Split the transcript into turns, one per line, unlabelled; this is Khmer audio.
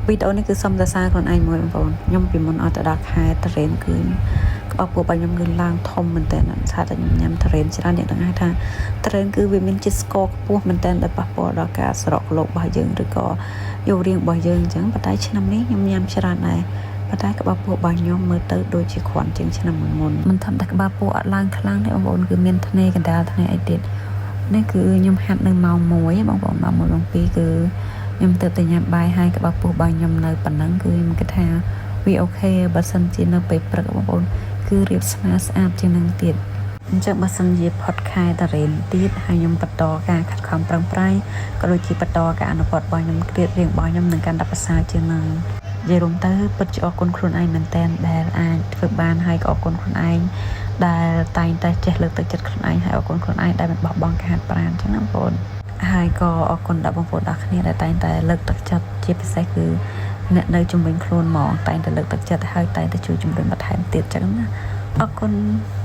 វីដេអូនេះគឺសុំសរសើរខ្លួនឯងមួយបងប្អូនខ្ញុំពីមុនអត់ទៅដល់ខែទុរេនគឺក្បាលពោះរបស់ខ្ញុំគឺឡើងធំមែនតើថាតែខ្ញុំញ៉ាំទុរេនច្រើនអ្នកទាំងហៅថាទុរេនគឺវាមានជាតិស្ករខ្ពស់មែនតើដែលប៉ះពាល់ដល់ការស្រកគីឡូរបស់យើងឬក៏យករាងរបស់យើងអញ្ចឹងប៉ុន្តែឆ្នាំនេះខ្ញុំញ៉ាំច្រើនដែរប៉ុន្តែក្បាលពោះរបស់ខ្ញុំមើលទៅដូចជាគ្រាន់ជាងឆ្នាំមុនមុនមិនធម្មតាក្បាលពោះអត់ឡើងខ្លាំងទេបងប្អូនគឺមានធ្នេកណ្ដាលធ្នេអីទៀតនេះគឺខ្ញុំហាត់នៅម៉ោង1បងប្អូនម៉ោង1ម៉ោង2គឺខ្ញុំទៅតែញ៉ាំបាយហើយក្បាលពោះរបស់ខ្ញុំនៅប៉ុណ្ណឹងគឺខ្ញុំគិតថាវា OK បើសិនជានៅពេលព្រឹកបងប្អូនគឺរៀបស្មាស្អាតជាងនឹងទៀតអញ្ចឹងបើសិនជាផុតខែទុរេនទៀតហើយខ្ញុំបន្តការខិតខំប្រឹងប្រែងក៏ដូចជាបន្តការអនុវត្តរបស់ខ្ញុំទៀតរៀងរបស់ខ្ញុំនឹងកាន់តែប្រសើរជាងនឹងនិយាយរួមទៅពិតជាអរគុណខ្លួនឯងមែនតែនដែលអាចធ្វើបានហើយក៏អរគុណខ្លួនឯងដែលតែងតែចេះលើកទឹកចិត្តខ្លួនឯងហើយអរគុណខ្លួនឯងដែលមិនបោះបង់ការហាត់ប្រាណអញ្ចឹងណាបងប្អូនហើយក៏អរគុណដល់បងប្អូនទាំងគ្នាដែលតែងតែលើកទឹកចិត្តជាពិសេសគឺអ្នកនៅជំនាញខ្លួនហ្មងតែងតែលើកទឹកចិត្តហើយតែងតែជួយជំរុញបន្ថែមទៀតអញ្ចឹងណាអរគុណ។